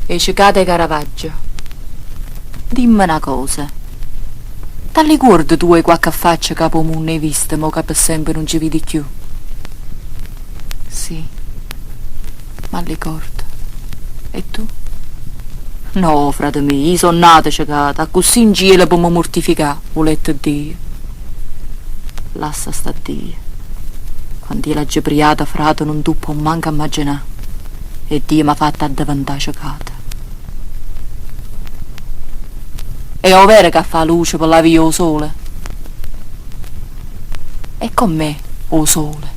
'E cecate 'e Caravaggio. Dimme na cosa. T'allicuorde tu 'e quacche faccia ca p' 'o munno 'e vista mo ca pe sempe nun ce vide cchiù? Sì, m'allicordo. E tu? No, frate mio, io so' nato cecato, accussì 'ncielo pe me murtificà, vulette Dio. Lassa sta Dio. Quant'io l'aggio priato, frate, nun tu può manco immaginà. E Dio m'ha fatto addeventà cecata. È overo ca fa luce pe la via 'o sole? E comm'è 'o sole?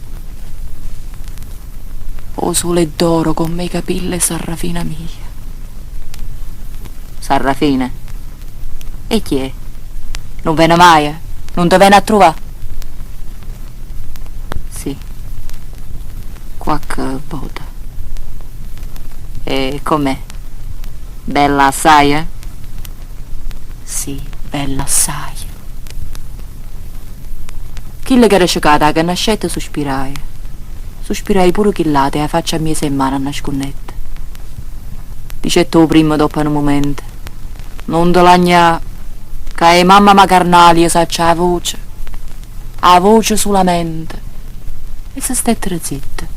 'O sole è d'oro comm' 'e capille 'e Sarrafina mia. Sarrafina? E chi è? Nun vene maje? Nun te vene a truvà? Sì, quacche vota. E comm'è? Bella assaje? Sì, bella assaje. Chillo ch'era cecato 'a che nascette suspiraje. Suspiraje pure chill'ato e 'a faccia mmiez' 'e mmane annascunnette. Dicette 'o primmo doppo a nu mumento, Nun te lagnà, ca 'e mammama carnale io saccio 'a voce. 'a voce sulamente. E se stettero zitte.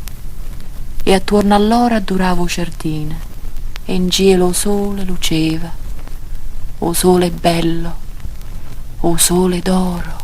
E attuorno a lloro addurava 'o ciardino e 'ncielo 'o sole luceva. 'O sole bello, 'o sole d'oro.